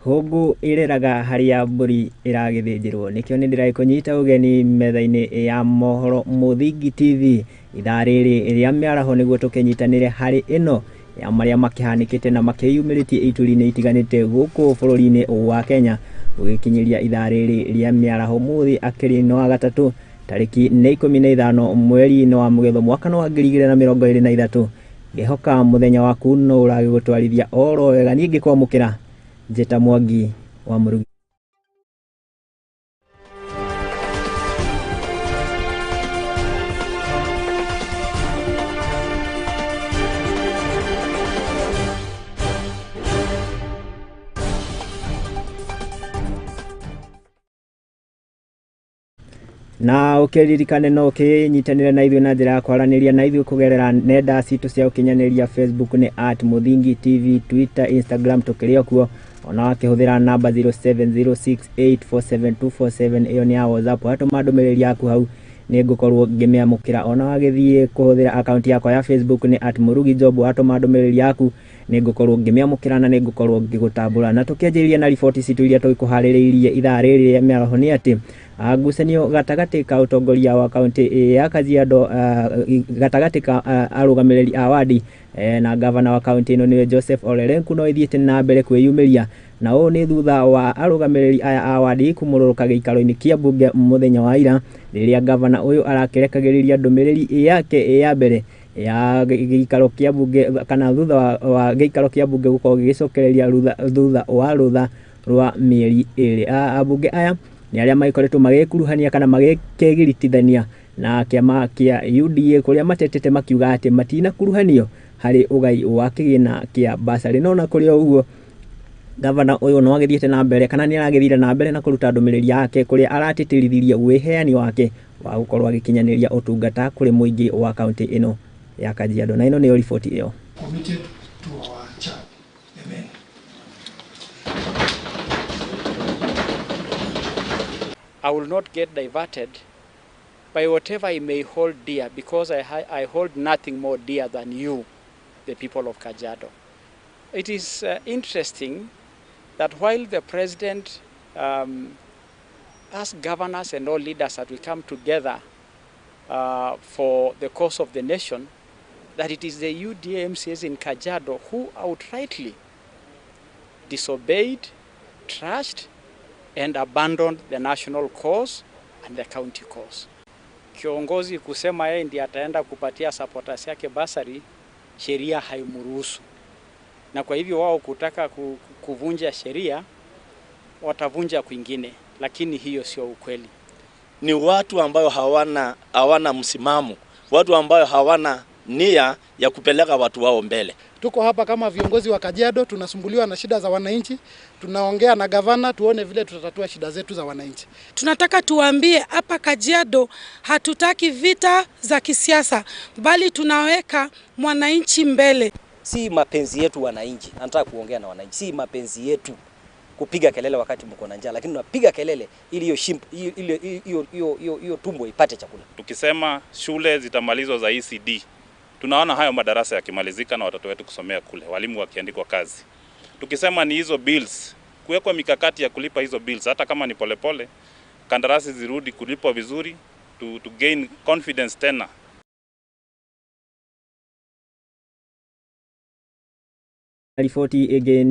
Hũngũ ĩreraga harĩa mbũri ĩragĩthĩnjĩrwo, nĩkĩo nĩ ndĩragĩkũnyita ũgeni metha-inĩ ya mohoro Mũthingi TV ithaa rĩrĩ rĩa mĩaraho nĩguo tũkĩnyitanĩre harĩ ĩno ya marĩa makĩhanĩkĩte na makĩyumĩrĩtie ituri-inĩ itiganĩte gũkũ bũrũri-inĩ wa Kenya. Gũgĩkinyĩria ithaa rĩrĩ rĩa mĩaraho mũthĩ akĩrĩ no wa gatatũ tarĩki nĩ 15 mweri-inĩ wa Mũgetho mwaka wa 2023. Ngĩhoka mũthenya waku no ũragĩgũtwarithia oro wega. Niĩ ngĩkwamũkĩra Njĩta Mwangi wa Mũrugi. Na ũkĩririkane no ũkĩnyitanĩre na ithuĩ na njĩra ya kwaranĩria na ithuĩ kũgerera nenda citũ cia ũkinyanĩria. Facebook nĩ @Mũthingi TV, Twitter, Instagram tũkĩrĩ o kuo, ona wakĩhũthĩra namba 0706847247 ĩyo nĩ ya WhatsApp. Watũma ndũmĩrĩri yaku hau nĩ ngũkorwo ngĩmĩamũkĩra. Ona wagĩthiĩ kũhũthĩra akaunti yakwa ya Facebook nĩ @Mũrugi Job, watũma ndũmĩrĩri yaku nĩ ngũkorwo ngĩmĩamũkĩra na nĩ ngũkorwo ngĩgũtambũra. Na tũkĩanjĩrĩria na riboti citũ iria tũgĩkũharĩrĩirie ithaa rĩrĩ rĩa mĩaraho nĩ atĩ ngucanio gatagatĩ ka ũtongoria wa kaunti ya Kajiado, gatagatĩ ka arũgamĩrĩri a wadi na gavana wa kaunti ĩno nĩwe Joseph Ole Lenku no ĩthiĩte na mbere kwĩyumĩria, na ũũ nĩ thutha wa arũgamĩrĩri aya a wadi kũmũrũrũka gĩikaro-inĩ kĩa mbunge mũthenya wa ira rĩrĩa gavana ũyũ arakĩrekagĩrĩria ndũmĩrĩri yake ya mbere ya gĩikaro kĩa mbunge kana thutha wa gĩikaro kĩa mbunge gũkorwo gĩgĩcokereria thutha wa rũtha rwa mĩeri ĩrĩ. Ambunge aya nĩ arĩa magĩkoretwo magĩkuruhania kana magĩkĩgiritithania na kĩama kĩa UDA kũrĩa matetete makiuga atĩ matinakuruhanio harĩ ũgai wa kĩgĩna kĩa basarĩ. No na kũrĩ o ũguo gavana ũyũ no agĩthiĩte na mbere kana nĩ aragĩthire na mbere na kũruta ndũmĩrĩri yake kũrĩa aratĩtĩrithirie wĩheani wake wa gũkorwo agĩkinyanĩria ũtungata kũrĩ mũingĩ wa kaunti ĩno ya Kajiado. Na ĩno nĩyo riboti ĩyo. Committed to our child. Amen. I will not get diverted by whatever I may hold dear, because I hold nothing more dear than you, the people of Kajiado. It is interesting that while the president, us governors and all leaders that we come together for the cause of the nation, that it is the UDA MCAs in Kajiado who outrightly disobeyed, trashed, and abandoned the national cause and the county cause. Kiongozi kusema yeye ndiye ataenda kupatia supporters yake basari, sheria haimruhusu. Na kwa hivyo wao kutaka kuvunja sheria, watavunja kwingine, lakini hiyo sio ukweli. Ni watu ambayo hawana msimamo, watu ambayo hawana nia ya kupeleka watu wao mbele. Tuko hapa kama viongozi wa Kajiado, tunasumbuliwa na shida za wananchi, tunaongea na gavana tuone vile tutatatua shida zetu za wananchi. Tunataka tuambie hapa Kajiado hatutaki vita za kisiasa, bali tunaweka mwananchi mbele. Si mapenzi yetu wananchi, nataka kuongea na wananchi, si mapenzi yetu kupiga kelele wakati mko na njaa, lakini tunapiga kelele ili hiyo tumbo ipate chakula. Tukisema shule zitamalizwa za ECD, tunaona hayo madarasa yakimalizika na watoto wetu kusomea kule, walimu wakiandikwa kazi. Tukisema ni hizo bills, kuwekwa mikakati ya kulipa hizo bills, hata kama ni polepole, kandarasi zirudi kulipwa vizuri, to gain confidence tena. Riboti ĩngĩ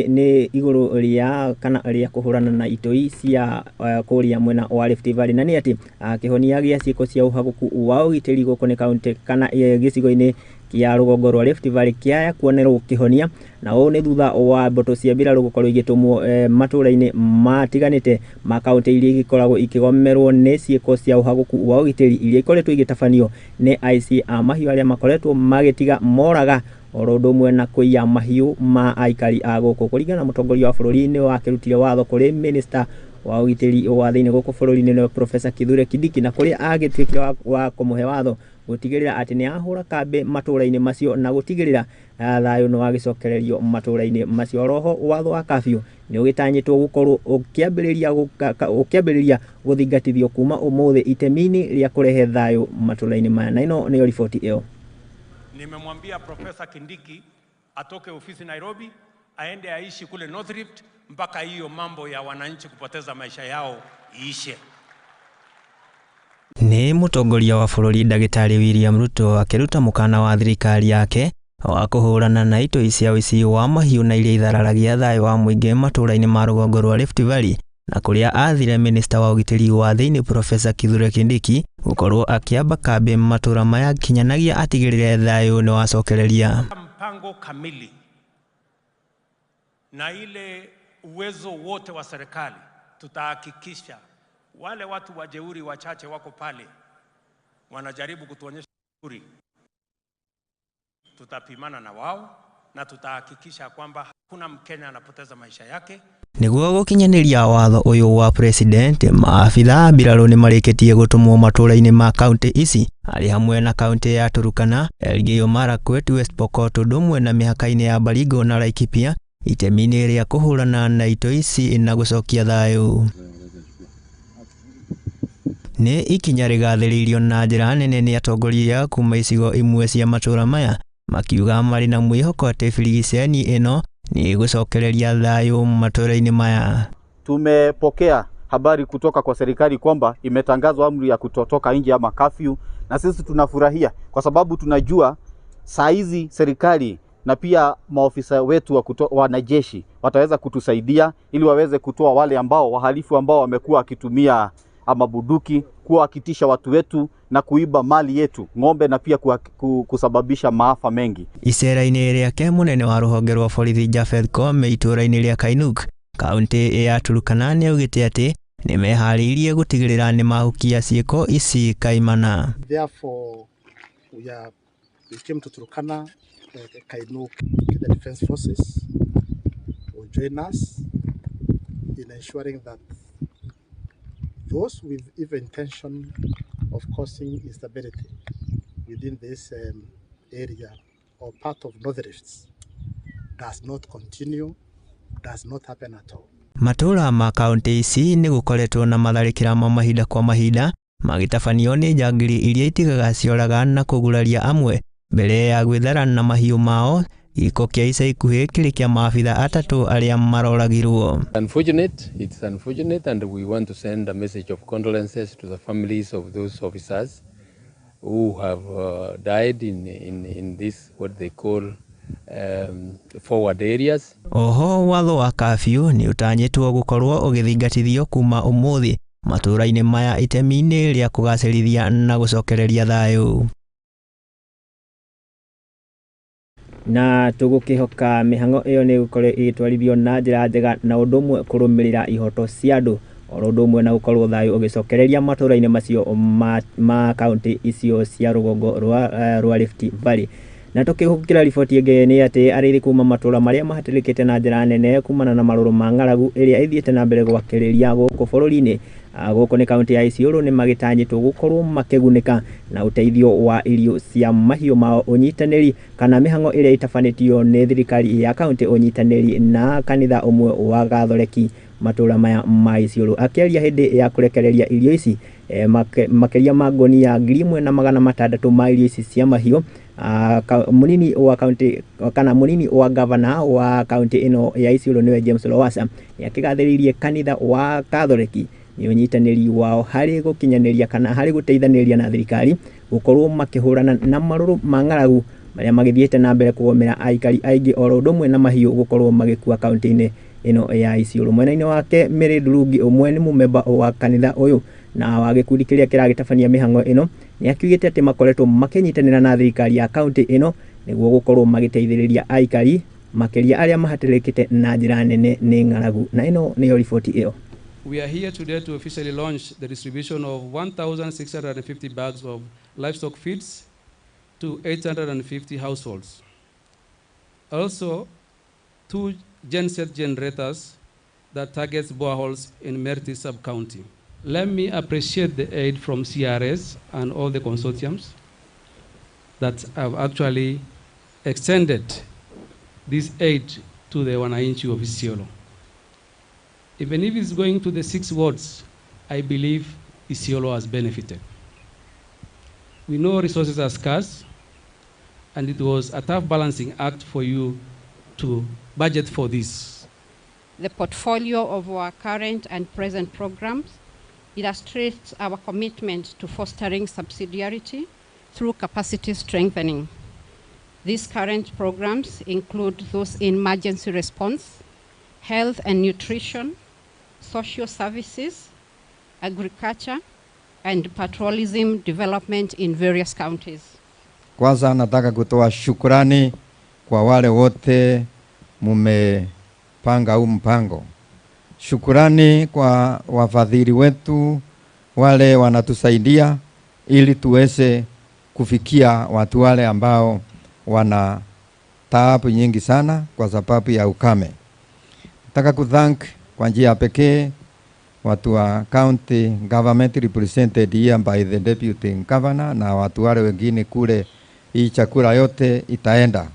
nĩ igũrũ rĩa kana rĩa kũhũrana na itoi cia kũrĩa mwena wa Rift Valley, na nĩ atĩ kĩhonia gĩa ciĩko cia ũhagũku wa ũgitĩri gũkũ nĩ kaunti kana gĩcigo-inĩ kĩa rũgongo rwa Rift Valley kĩa kuonerwo kĩhonia, na ũũ nĩ thutha wa mbũtũ cia mbirarũ gũkorwo igĩtũmwo matũũra-inĩ matiganĩte ma kaunti iria igĩkoragwo ikĩgomerwo nĩ ciĩko cia ũhagũku wa ũgitĩri iria ikoretwo igĩtabanio nĩ aici a mahiũ arĩa makoretwo magĩtiga moraga oro ũndũ ũmwe na kũiya mahiũ ma aikari a gũkũ. Kũringana na mũtongoria wa bũrũri nĩ wakĩrutire watho kũrĩ minister wa ũgitĩri wa thĩinĩ gũkũ bũrũri-inĩ nĩwe Professor Kithure Kindiki, na kũrĩa agĩtuĩkire wa kũmũhe watho gũtigĩrĩra atĩ nĩ ahũra kambĩ matũũra-inĩ macio na gũtigĩrĩra thayũ nĩ wagĩcokererio matũũra-inĩ macio. Oroho watho wa kafyu nĩ ũgĩtanyĩtwo gũkorwo ũkĩambĩrĩria gũthingatithio kuma ũmũthĩ itemi-inĩ rĩa kũrehe thayũ matũũra-inĩ maya. Na ĩno nĩyo riboti ĩyo. Nimemwambia Professor Kindiki atoke ofisi Nairobi Aende aishi kule North Rift mpaka hiyo mambo ya wananchi kupoteza maisha yao iishe. Nĩ mũtongoria wa bũrũri ndagĩtarĩ William Ruto akĩruta mũkana wa thirikari yake wa kũhũrana na itoi cia ũici wa mahiũ na iria ithararagia thayũ wa mũingĩ matũũra-inĩ ma rũgongo rwa Rift Valley na kũrĩa athire minista wa ũgitĩri wa thĩinĩ Profesa Kithure Kindiki gũkorwo akĩamba kambĩ matũũra maya kinyanagia atigĩrĩre thayũ nĩ wacokereria. Mpango kamili na ile uwezo wote wa serikali tutahakikisha wale watu wajeuri wachache wako pale wanajaribu kutuonyesha jeuri, tutapimana na wao na tutahakikisha kwamba hakuna Mkenya anapoteza maisha yake. Nĩguo gũkinyanĩria watho ũyũ wa president, maabitha a mbirarũ nĩmarĩkĩtie gũtũmwo matũũra-inĩ ma kaunti ici arĩ hamwe na kaunti ya Turkana, Elgeyo Marakwet, West Pokot ũndũ ũmwe na mĩhaka-inĩ ya Baringo na Laikipia itemi-inĩ rĩa kũhũrana na itoi ici na gũcokia thayũ. Nĩ ikinya rĩgathĩrĩirio na njĩra nene nĩ atongoria kuma icigo imwe cia matũũra maya makiuga marĩ na mwĩhoko atĩ birigiceni ĩno ni gũcokereria thayũ matũũra-inĩ maya. Tumepokea habari kutoka kwa serikali kwamba imetangazwa amri ya kutotoka nje ama kafyu, na sisi tunafurahia kwa sababu tunajua saa hizi serikali na pia maofisa wetu wa wanajeshi wataweza kutusaidia ili waweze kutoa wale ambao wahalifu ambao wamekuwa wakitumia ama bunduki kuwa wakitisha watu wetu na kuiba mali yetu ng'ombe na pia kusababisha maafa mengi. Icera-inĩ rĩake mũnene wa rũhonge rwa borithi Japheth Koome itũũra-inĩ rĩa Kainuk kaunti ya Turkana nĩaugĩte atĩ nĩmeharĩirie gũtigĩrĩra nĩmahukia ciĩko ici kaimana. Therefore we came to Turkana, Kainuk, the defense forces will join us in ensuring that those with evil intention of causing instability within this area or part of North Rift does not continue, does not happen at all. Matũũra ma kaunti ici nĩ gũkoretwo na matharĩkĩra ma mahinda kwa mahinda magĩtabanio nĩ njangiri iria itigaga cioraga na kũguraria amwe mbere ya gwĩthara na mahiũ mao. Gĩko kĩa ica ikuhĩ kĩrĩ kĩa maabitha atatũ arĩa maroragirwo. Unfortunate, it's unfortunate, and we want to send a message of condolences to the families of those officers who have died in this what they call forward areas. Oho watho wa kafyu nĩ ũtanyĩtwo gũkorwo ũgĩthingatithio kuma ũmũthĩ matũũra-inĩ maya itemi-inĩ rĩa kũgacĩrithia na gũcokereria thayũ. Na tũgũkĩhoka mĩhang'o ĩyo nĩ gũkorwo ĩgĩtwarithio na njĩra njega na ũndũ ũmwe kũrũmĩrĩra ihoto cia andũ oro ũndũ ũmwe na gũkorwo thayũ ũgĩcokereria matũũra-inĩ macio ma kaunti icio cia rũgongo rwa Rift Valley. Na tũkĩhũkĩra riboti ĩngĩ nĩ atĩ arĩithi kuma matũũra marĩa mahatĩrĩkĩte na njĩra nene kumana na marũrũ ma ng'aragu ĩrĩa ĩthiĩte na mbere gwakĩrĩria gũkũ bũrũri-inĩ gũkũ nĩ kaunti ya Isiolo nĩ magĩtanyĩtwo gũkorwo makĩgunĩka na ũteithio wa irio cia mahiũ mao ũnyitanĩri kana mĩhang'o ĩrĩa ĩtabanĩtio nĩ thirikari ya kaunti ũnyitanĩri na kanitha ũmwe wa Gathoreki matũũra maya ma Isiolo. Akĩaria hĩndĩ ya kũrekereria irio ici makĩria ma ngũnia 1600 ma irio ici cia mahiũ, munini wa kaunti kana munini wa gavana wa kaunti ĩno ya Isiolo nĩwe James Lowassa nĩakĩgathĩrĩirie kanitha wa Gathoreki nĩ ũnyitanĩri wao harĩ gũkinyanĩria kana harĩ gũteithanĩria na thirikari gũkorwo makĩhũrana na marũrũ ma ng'aragu marĩa magĩthiĩte na mbere kũgomera aikari aingĩ oro ũndũ ũmwe na mahiũ gũkorwo magĩkua kaunti-inĩ ĩno ya Isiolo. Mwena-inĩ wake Mary Ndurungi ũmwe nĩ mũmemba wa kanitha ũyũ na wa gĩkundi kĩrĩa kĩragĩtabania mĩhang'o ĩno nĩakiugĩte atĩ makoretwo makĩnyitanĩra na thirikari ya kaunti ĩno nĩguo gũkorwo magĩteithĩrĩria aikari makĩria arĩa mahatĩrĩkĩte na njĩra nene nĩ ng'aragu. Na ĩno nĩyo riboti ĩyo. We are here today to officially launch the distribution of 1,650 bags of livestock feeds to 850 households. Also, 2 genset generators that targets boreholes in Merti sub-county. Let me appreciate the aid from CRS and all the consortiums that have actually extended this aid to the wananchi of Isiolo. Even if it's going to the 6 wards, I believe Isiolo has benefited. We know resources are scarce, and it was a tough balancing act for you to budget for this. The portfolio of our current and present programs illustrates our commitment to fostering subsidiarity through capacity strengthening. These current programs include those in emergency response, health and nutrition, social services, agriculture, and pastoralism development in various counties. Kwanza nataka kutoa shukrani kwa wale wote mumepanga huu mpango. Shukrani kwa wafadhili wetu wale wanatusaidia ili tuweze kufikia watu wale ambao wana taabu nyingi sana kwa sababu ya ukame. Nataka kuthank kwa njia pekee watu wa county government represented here by the deputy governor na watu wale wengine kule, hii chakula yote itaenda.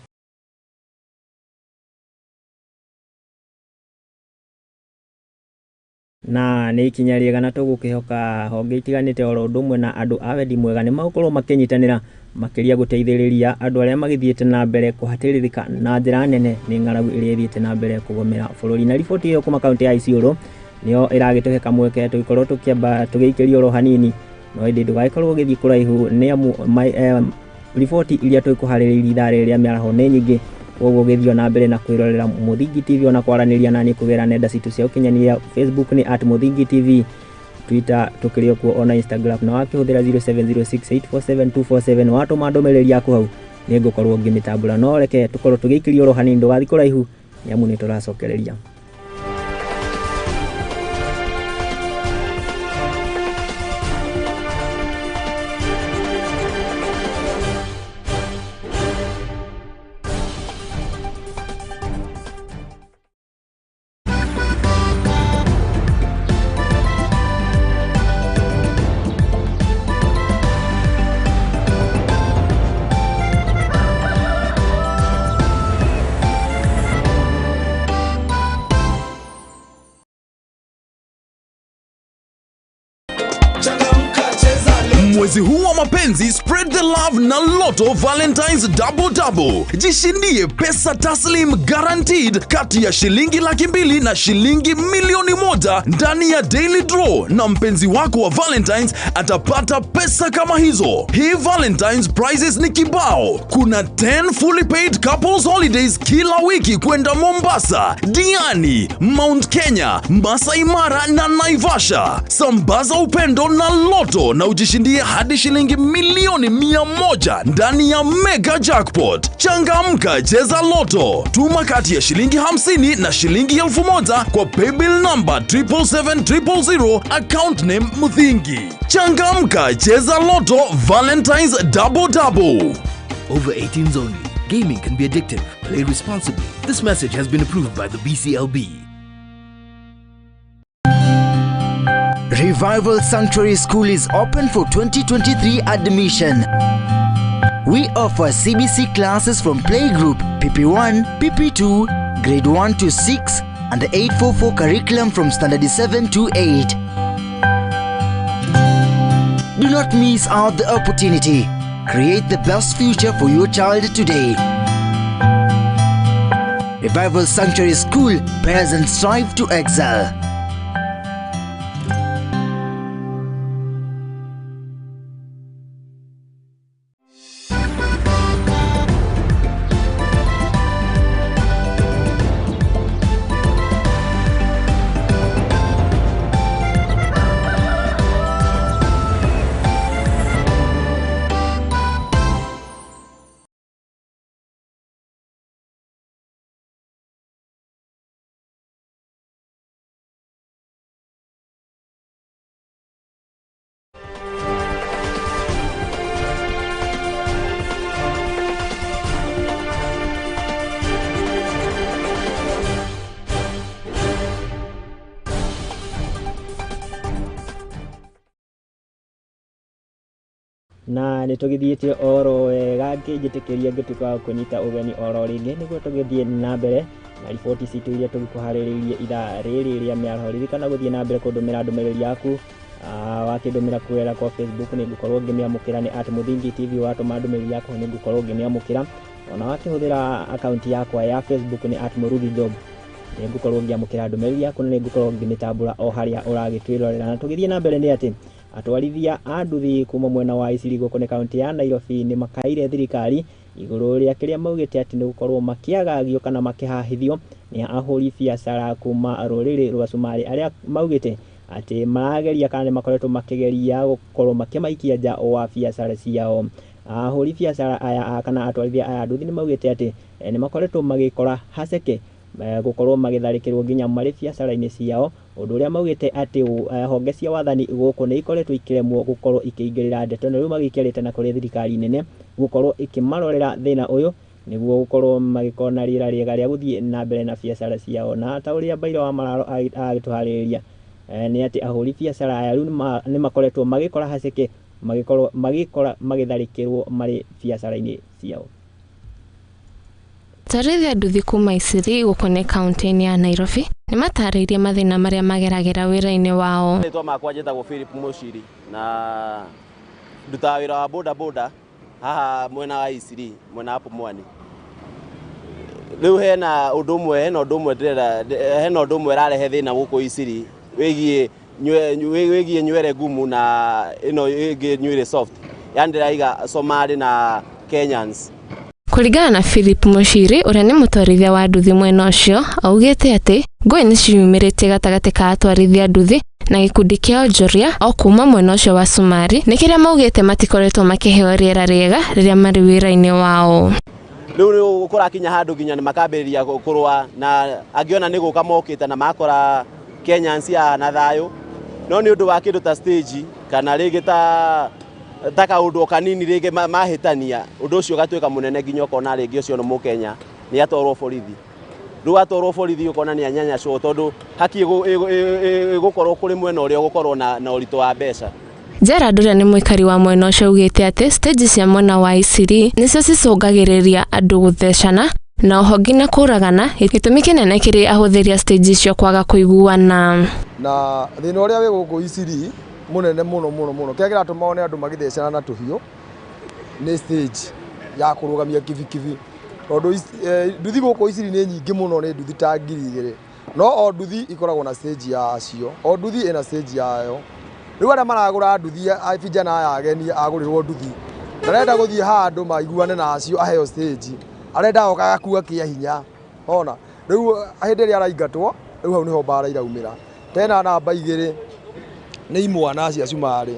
Na nä ikinya rĩega na tũgũkĩhoka honge itiganĩte oro ũndũ ũmwe na andũ a wendi mwega nĩ magũkorwo makĩnyitanĩra makĩria gũteithĩrĩria andũ arĩa magĩthiĩte na mbere kũhatĩrĩrĩka na njĩra nene nĩ ng'aragu ĩrĩa ĩthiĩte na mbere kũgomera bũrũri. Na riboti ĩyo kuma kaunti ya Isiolo nĩyo ĩragĩtũhe kamweke tũgĩkorwo tũkĩamba tũgĩikĩrio oro hanini, no ĩndĩ ndũgagĩkorwo ũgĩthiĩ kũraihu nĩ amu riboti iria tũkũharĩrĩirie ithaa rĩrĩ rĩa mĩaraho nĩ nyingĩ, koguo ũgĩthiĩ na mbere na kwĩrorera Mũthingi TV ona kwaranĩria nani kũgerera nenda citũ cia ũkinyanĩria. Facebook nĩ @Mũthingi TV, Twitter tũkĩrĩ o kuo ona Instagram, na wakĩhũthĩra 0706847247 watũma ndũmĩrĩri yaku hau nĩ ngũkorwo ngĩmĩtambũra. No reke tũkorwo tũgĩikĩrio oro hanini, ndũgathiĩ kũraihu nĩ amu nĩ tũracokereria. Mwezi huu wa mapenzi, spread the love na Lotto Valentine's Double Double. Jishindie pesa taslim guaranteed kati ya shilingi 200,000 na shilingi 1,000,000 ndani ya daily draw, na mpenzi wako wa Valentine's atapata pesa kama hizo. Hii Valentine's prizes ni kibao. Kuna 10 fully paid couples holidays kila wiki kwenda Mombasa, Diani, Mount Kenya, Masai Mara na Naivasha. Sambaza upendo na Lotto na ujishindie hadi shilingi 100,000,000 ndani ya mega jackpot. Changamka, cheza Lotto. Tuma kati ya shilingi 50 na shilingi 1,000 kwa paybill number 777 000, account name Muthingi. Changamka, cheza Lotto Valentine's Double Double. Over 18s only. Gaming can be addictive. Play responsibly. This message has been approved by the BCLB. Revival Sanctuary School is open for 2023 admission. We offer CBC classes from playgroup, PP1, PP2, grade 1 to 6, and the 844 curriculum from standard 7 to 8. Do not miss out the opportunity. Create the best future for your child today. Revival Sanctuary School, parents strive to excel. Na nä tå gä thiä te oro wega ngä njä tä kä ria ngä tuä ka wa kå nyita å geni oro rä ngä nä guo tå gä thiä na mbere na riboti citå iria tå gä kå harä rä irie ithaa rä rä rä a mä araho. Ririkana gå thiä na mbere kå ndå mä ra ndå mä rä ri yaku, wakä ndå mä ra kũgerera kwa Facebook nä ngũkorwo ngĩmĩamũkĩra nĩ @Mũthingi TV. Watũma ndũmĩrĩri yaku nĩ ngũkorwo ngĩmĩamũkĩra Ona wakĩhũthĩra akaunti yakwa ya Facebook nĩ @mũrugi job, nĩ ngũkorwo ngĩamũkĩra ndũmĩrĩri yaku na nĩ ngũkorwo ngĩmĩtambũra o harĩa ũragĩtwĩrorera. Na tũgĩthiĩ na mbere nĩ atĩ atwarithia a nduthi kuma mwena wa Isili gũkũ nĩ kaunti ya Nairobi nĩ makaire thirikari igũrũ rĩa kĩrĩa maugĩte atĩ nĩ gũkorwo makĩagagio kana makĩhahithio nĩ ahũri biacara kuma rũrĩrĩ rwa Cumarĩ, arĩa maugĩte atĩ marageria kana nĩ makoretwo makĩgeria gũkorwo makĩmaikia nja wa biacara ciao. Ahũri biacara aya kana atwarithia aya a nduthi nĩ maugĩte atĩ nĩ makoretwo magĩkora haceke gũkorwo magĩtharĩkĩrwo nginya marĩ biacara-inĩ ciao, ũndũ ũrĩa maugĩte atĩ honge cia wathani gũkũ nĩ ikoretwo ikĩremwo gũkorwo ikĩingĩrĩra ndeto ĩno. Rĩu magĩikarĩte na kũrĩ thirikari nene gũkorwo ĩkĩmarorera thĩna ũyũ nĩguo gũkorwo magĩkorwo na rĩera rĩega rĩa gũthiĩ na mbere na biacara ciao. Na ta ũrĩa Mbaire wa Mararo agĩtũharĩrĩria nĩ atĩ ahũri biacara aya rĩu nĩ makoretwo magĩkora haceke magĩkorwo magĩkora magĩtharĩkĩrwo marĩ biacara-inĩ ciao. Atwarithia nduthi kuma Isili gũkũ nĩ kaunti-inĩ ya Nairobi nĩ matarĩirie mathĩna marĩa mageragĩra wĩra-inĩ wao. Rĩtwa makwa njĩtagwo Philip Mushiri na ndutaga wĩra wa boda boda haha mwena wa Isili, mwena wa Pumwani. Rĩu hena ũndũ ũmwe hena ũndũ ũmwe ndĩrenda hena ũndũ ũmwe ũrarehe thĩna gũkũ Isili wĩgiĩ nywere ngumu na ĩno ĩngĩ nywĩrĩ soft, yani ndĩraiga Somali na Kenyans. Kũringana na Philip Mushiri ũrĩa nĩ mũtwarithia wa nduthi mwena ũcio, augĩte atĩ ngũĩ nĩ ciumĩrĩtie gatagatĩ ka atwarithia nduthi na gĩkundi kĩa onjoria o kuma mwena ũcio wa Cumarĩ nĩ kĩrĩa maugĩte matikoretwo makĩheo rĩera rĩega rĩrĩa marĩ wĩra-inĩ wao. Rĩu kũrakinya handũ nginya nĩ makambĩrĩria kũrũa na angĩona nĩ gũka mokĩte na makora Kenyans haha na thayũ, no nĩ ũndũ wa kĩndũ ta stage kana rĩngĩ ta kaũndũ kanini rĩngĩ mahĩtania, ũndũ ũcio ũgatuĩka mũnene nginya ũkona rĩngĩ ũcio nĩ mũkenya nĩ atwarwo borithi. Rĩu atwarwo borithi ũkona nĩ anyanyacwo tondũ haki ĩgũkorwo kũrĩ mwena ũrĩa ũgũkorwo na ũritũ wa mbeca. Gerald ũrĩa nĩ mũikari wa mwena ũcio augĩte atĩ stage cia mwena wa Isili nĩcio cicũngagĩrĩria andũ gũthecana na oho nginya kũragana, gĩtũmi kĩnene kĩrĩ ahũthĩri a stage icio kwaga kũiguana. Na thĩna ũrĩa wĩ gũkũ Isili mũnene mũno mũno mũno kĩrĩa kĩratũma one andũ magĩthecana na tũhiũ nĩ stage ya kũrũgamia kibikibi, tondũ nduthi gũkũ Isili nĩ nyingĩ mũno, nĩ nduthi ta 2000, no o nduthi ikoragwo na stage yacio, o nduthi ĩna stage yayo. Rĩu arĩa maragũra nduthi vijana aya ageni agũrĩrwo nduthi ndarenda gũthiĩ handũ maiguane na acio aheo stage, arenda oka agakua kĩa hinya ona rĩu hĩndĩ ĩrĩa araingatwo rĩu hau nĩho mbara iraumĩra. Tena namba 2 nĩ imwana cia Cumarĩ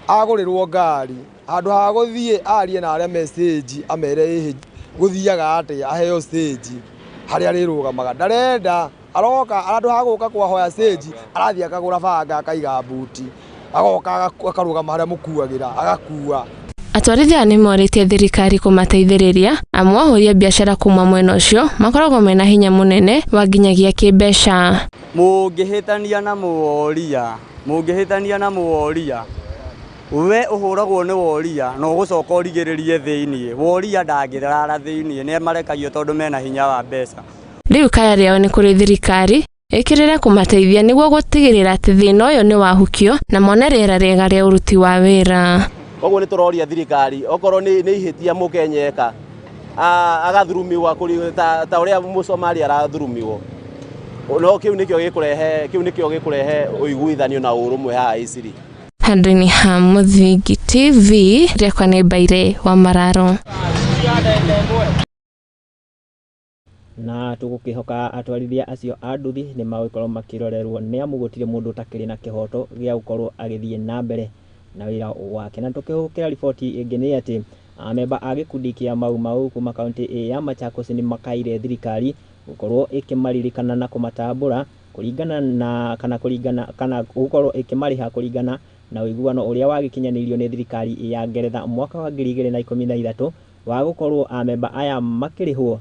agũrĩrwo ngari handũ ha gũthiĩ arie na arĩa me stage amere ĩhĩ gũthiaga atĩa aheo stage harĩa arĩrũgamaga, ndarenda aroka handũ ha gũka kwahoya stage arathiĩ akagũra banga akaiga buti agoka akarũgama harĩa mũkuagĩra agakua. Atwarithia aya nĩ morĩtie thirikari kũmateithĩrĩria amu ahũri a biacara kuma mwena ũcio makoragwo mena hinya mũnene wa nginyagia kĩmbeca. Mũngĩhĩtania na mũworia, mũngĩhĩtania na mũworia, we ũhũragwo nĩ woria na ũgũcoka ũrigĩrĩrie thĩiniĩ. Woria ndangĩrara thĩiniĩ, nĩ marekagio tondũ mena hinya wa mbeca. Rĩu kaya rĩao nĩ kũrĩ thirikari ĩkĩrĩre kũmateithia nĩguo gũtigĩrĩra atĩ thĩna ũyũ nĩ wahukio na mone rĩera rĩega rĩa ũruti wa wĩra. Koguo nĩ tũroria thirikari okorwo nĩ ihĩtia mũkenya eka agathurumiwa ta ũrĩa mũcomari arathurumiwo, no kĩu nĩkĩo gĩkũrehe kĩu nĩkĩo gĩkũrehe ũiguithanio na ũrũmwe haha Isili. Handũ-inĩ ha Mũthingi TV, rĩakwa nĩ Mbaire wa Mararo. Na tũgũkĩhoka atwarithia acio a nduthi nĩ magũkorwo makĩrorerwo nĩ amu gũtirĩ mũndũ ũtakĩrĩ na kĩhoto gĩa gũkorwo agĩthiĩ na mbere na wĩra wake. Na tũkĩhũkĩra riboti ĩngĩ nĩ atĩ amemba a gĩkundi kĩa Mau Mau kuma kaunti ya Machakos nĩ makaire thirikari gũkorwo ĩkĩmaririkana na kũmatambũra kũringana na kana kũringana kana gũkorwo ĩkĩmarĩha kũringana na ũiguano ũrĩa wagĩkinyanĩirio nĩ thirikari ya Ngeretha mwaka wa 2013 wa gũkorwo amemba aya makĩrĩhwo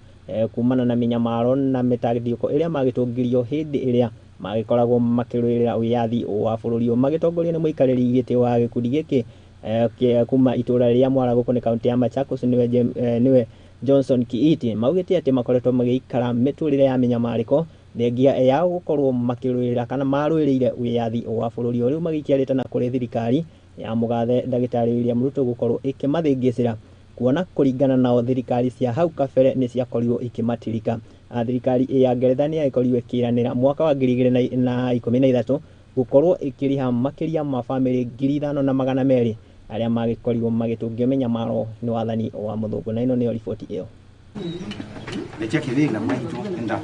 kumana na mĩnyamaro na mĩtangĩko ĩrĩa magĩtũngirio hĩndĩ ĩrĩa magĩkoragwo makĩrũĩrĩra wĩyathi wa bũrũri ũyũ. Magĩtongorio nĩ mũikarĩri gĩtĩ wa gĩkundi gĩkĩ kuma itũra rĩa Mwara gũkũ nĩ kaunti ya Machakos nĩwe Johnson Kiiti, maugĩte atĩ makoretwo magĩikara mĩtũrĩre ya mĩnyamarĩko thengia ya gũkorwo makĩrũĩrĩra kana marũĩrĩire wĩyathi wa bũrũri ũyũ. Rĩu magĩikia rĩtana kũrĩ thirikari ya mũgathe ndagĩtarĩ William Ruto gũkorwo ĩkĩmathĩngĩcĩra Kuona kũringana nao thirikari cia hau kabere nĩ ciakorirwo ikĩmatirika. Thirikari ya Ngeretha nĩ yakorirwo ĩkĩranĩra mwaka wa 2013 gũkorwo ĩkĩrĩha makĩria ma bamĩrĩ 5200 arĩa magĩkorirwo magĩtũngio mĩnyamaro nĩ wathani wa mũthũngũ. Na ĩno nĩyo riboti ĩyo.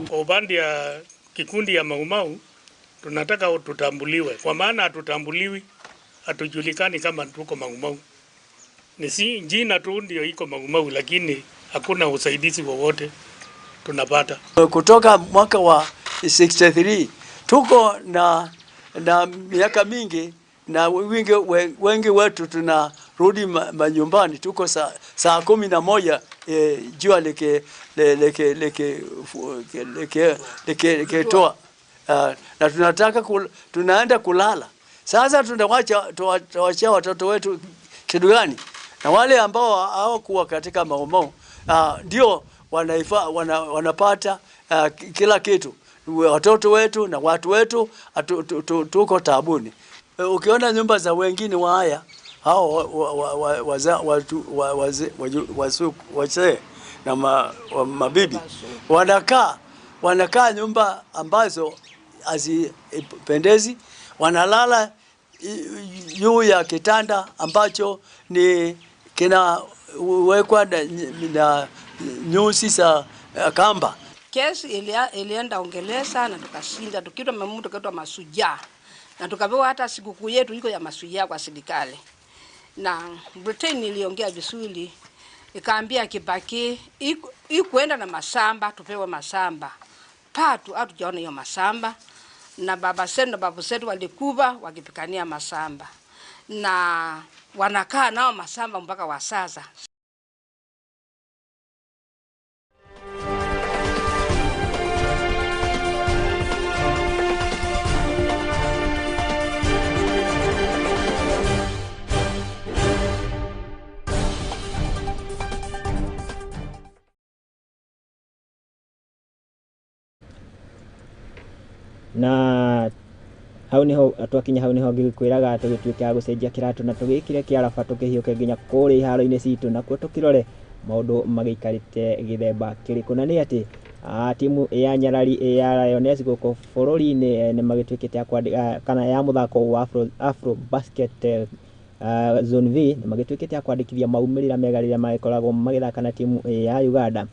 Kwa upande ya kikundi ya Maumau tunataka tutambuliwe, kwa maana hatutambuliwi, hatujulikani kama tuko Maumau. Ni si jina tu ndio iko Maumau, lakini hakuna usaidizi wowote tunapata. Kutoka mwaka wa 63 tuko na miaka mingi na wengi wetu tunarudi manyumbani, tuko saa 11 jua likitoa, na tunataka tunaenda kulala. Sasa tunawacha watoto wetu kitu gani? Na wale ambao hawakuwa katika Maumau ndio wanapata kila kitu. Watoto wetu na watu wetu tuko taabuni. Ukiona nyumba za wengine wa haya hao wazee na mabibi wanakaa nyumba ambazo hazipendezi, wanalala juu ya kitanda ambacho ni kinawekwa na nyusi za kamba. Kesi ilienda Uingereza na tukashinda, tukitwa mamudu tukaitwa masujaa. Na tukapewa hata sikukuu yetu iko ya masujaa kwa serikali. Na Britain iliongea vizuri, ikaambia Kibaki ikuenda na masamba, tupewe masamba. Patu hatujaona hiyo masamba. Na baba zetu na babu zetu walikuwa wakipikania masamba. Na wanakaa nao masamba mpaka wa sasa. Na hau niho twakinya, hau niho ngĩkwĩraga tũgĩtuĩke a gũcenjia kĩratũ na tũgĩkire kĩaraba tũkĩhiũke nginya kũrĩa iharo-inĩ citũ, nakuo tũkĩrore maũndũ magĩikarĩte gĩthemba kĩrĩkũ. Na nĩ atĩ timu ya Nyarari ya Lioness gũkũ bũrũri-inĩ nĩ magĩtuĩkĩte a kwandĩka kana ya mũthako wa Afro Basket Zone V nĩ magĩtuĩkĩte a kwandĩkithia maumĩrĩra mega rĩrĩa magĩkoragwo magĩthaka na timu ya Uganda,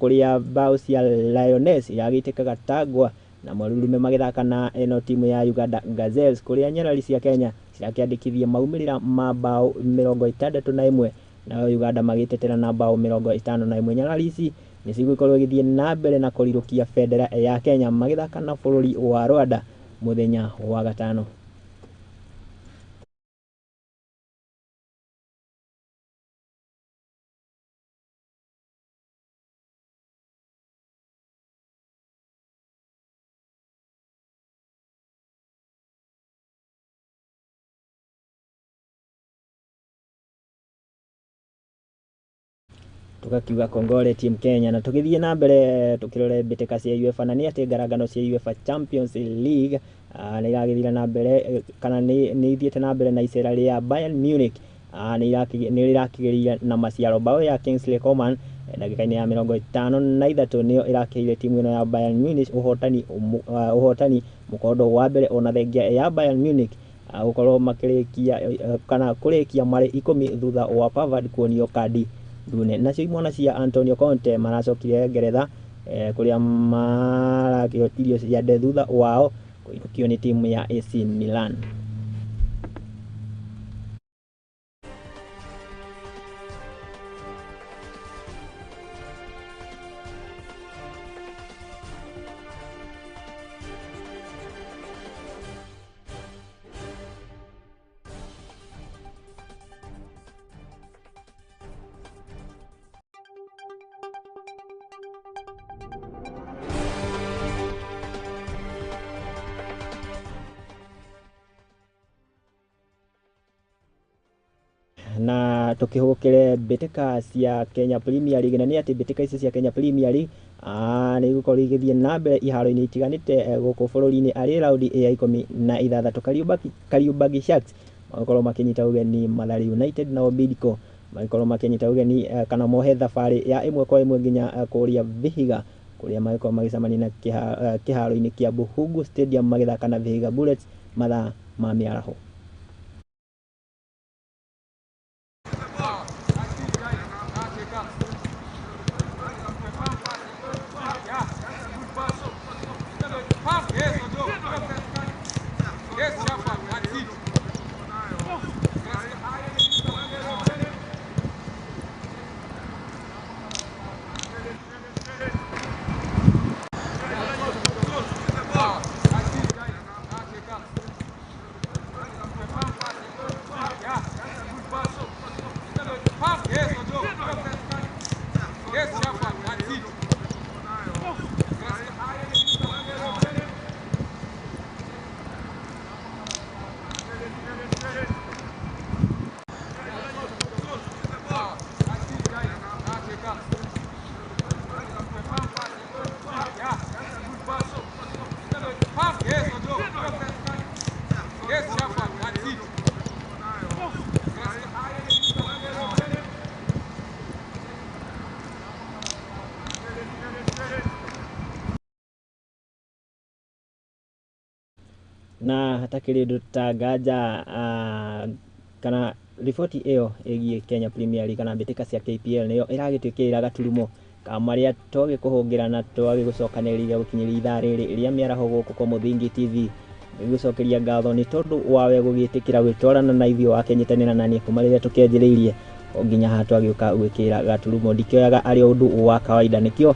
kũrĩa bao cia Lioness iragĩitĩkaga tangwa na Mwarurume magĩthaka na ĩno timu ya Uganda Gazelles, kũrĩa Nyarari cia Kenya cirakĩandĩkithia maumĩrĩra ma bao 61 nayo Uganda magĩtetera na bao 51. Nyarari ici nĩ cigũkorwo igĩthiĩ na mbere na kũrirũkia bendera ya Kenya magĩthaka na bũrũri wa Rwanda mũthenya wa gatano. Tukakiuga kongole team Kenya. Na tũgĩthiĩ na mbere tũkĩrore mbĩtĩka cia UEFA, na nĩ atĩ ngarangano cia UEFA Champions League nĩ iragĩthira na mbere kana nĩ ithiĩte na mbere na icera rĩa Bayern Munich nĩ rĩrakĩgĩrĩire na maciaro. Bao ya Kingsley Coman ndagĩka-inĩ ya 53 nĩyo ĩrakĩheire timu ĩno ya Bayern Munich ũhotani mũkondo wa mbere, ona thengia ya Bayern Munich gũkorwo makĩrĩkia kana kũrĩkia marĩ 10 thutha wa Pavard kuonio kandi ndune. Nacio imwana cia Antonio Conte maracokire Ngeretha kũrĩa marakĩhotirio ciande thutha wao kũinũkio nĩ timu ya AC Milan. Na tukihũkĩre mbĩtĩka cia Kenya Premier League, na nĩ atĩ mbĩtĩka ici cia Kenya Premier League nĩ igũkorwo igĩthiĩ na mbere iharo-inĩ itiganĩte gũkũ bũrũri-inĩ arĩ raundi ya 16. Kariobangi Sharks magakorwo makĩnyita ũgeni Mathare United, nao Bidco Magĩkorwo makĩnyita ũgeni kana mohe thabarĩ ya 1-1 nginya kũrĩa Vihiga kũrĩa magĩkorwo magĩcemania na kĩharo-inĩ kĩa Buhungu Stadium magĩthaka na Vihiga Bullets mathaa ma mĩaraho. Na hatakĩrĩ ũndũ ta nganja kana riboti ĩyo ĩgiĩ Kenya Premier League kana mbĩtĩka cia KPL nĩyo ĩragĩtwĩkĩrĩra gaturumo ka marĩa twagĩkũhũngĩra na twagĩgũcokanĩrĩria gũkinyĩria ithaa rĩrĩ rĩa mĩaraho gũkũ kwa Mũthingi TV. Ngĩgũcokeria ngatho nĩ tondũ wawe gũgĩtĩkĩra gwĩtwarana na ithuĩ wakĩnyitanĩra na niĩ kuma rĩrĩa tũkĩanjĩrĩirie o nginya haha twagĩũka gwĩkĩra gaturumo. Ndikĩoyaga arĩ ũndũ wa kawaida, nĩkĩo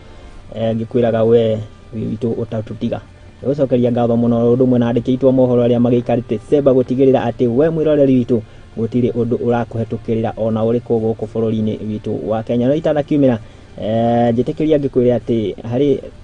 ngĩkwĩraga we witũ ũtatũtiga. Gũcokeria ngatho mũno ũndũ ũmwe na andĩki aitũ a mohoro arĩa magĩikarĩte cemba gũtigĩrĩra atĩ we mwĩroreri witũ gũtirĩ ũndũ ũrakũhetũkĩrĩra ona ũrĩkũ gũkũ bũrũri-inĩ witũ wa Kenya. No itanakiumĩra njĩtĩkĩria ngĩkwĩre atĩ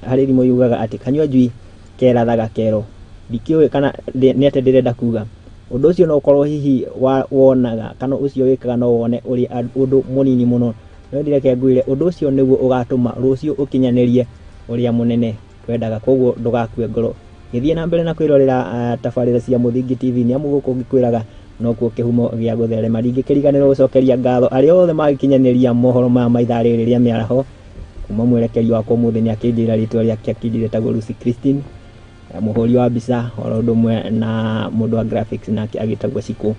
harĩ thimũ yugaga atĩ kanyua njui kerathaga kero. Ndikĩũĩ kana nĩ atĩ ndĩrenda kuga ũndũ ũcio no ũkorwo hihi wonaga kana ũcio wĩkaga no wone ũrĩ ũndũ mũnini mũno, no ndireke ngwĩre ũndũ ũcio nĩguo ũgatũma rũciũ ũkinyanĩrie ũrĩa mũnene twendaga. Koguo ndũgakue ngoro, gĩthiĩ na mbere na kwĩrorera tabarĩra cia Mũthingi TV nĩ amu gũkũ ngĩkwĩraga nokuo kĩhumo gĩa gũtherema. Ndingĩkĩriganĩrwo gũcokeria ngatho arĩa othe magĩkinyanĩria mohoro maya ma ithaa rĩrĩ rĩa mĩaraho. Kuma mwerekeri wakwa ũmũthĩ nĩ akĩnjĩra rĩtwa rĩake akĩnjĩra etagwo Lucy Christine, mũhũri wa mbica oro ũndũ ũmwe na mũndũ wa graphics nake agĩtagwo Cikũ.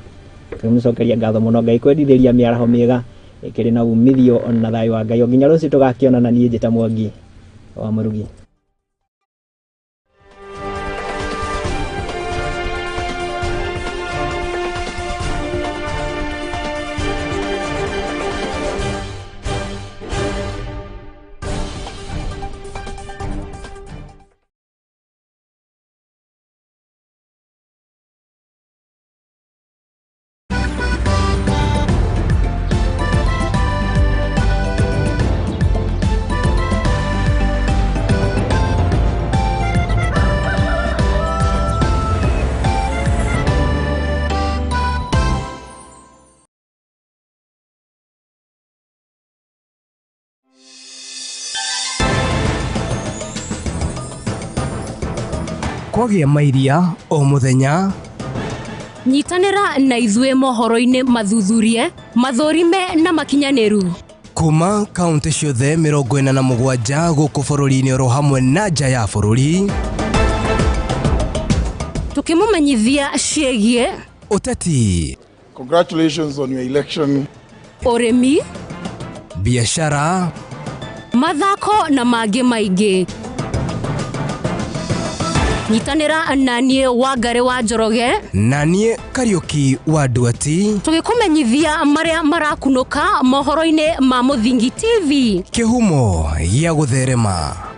Tũmũcokeria ngatho mũno, Ngai kwendithĩria mĩaraho mĩega ĩkĩrĩ na umithio na thayũ wa Ngai. O nginya rũciũ tũgakĩonana, niĩ njĩta Mwangi wa Mũrugi. Kwagĩa mairia o mũthenya. Nyitanĩra na ithuĩ mohoro-inĩ mathuthurie, mathũrime na makinyanĩru kuma kaunti ciothe 47 gũkũ bũrũri-inĩ oro hamwe na nja ya bũrũri, tukĩmũmenyithia ciĩgiĩ ũteti. Congratulations on your election. Ũrĩmi, biashara, mathako na mangĩ maingĩ. Nyitanĩra na niĩ Wangari wa Njoroge na niĩ Kariuki wa Nduati, tũgĩkũmenyithia marĩa marakunũka mohoro-inĩ ma Mũthingi TV, kĩhumo gĩa gũtherema.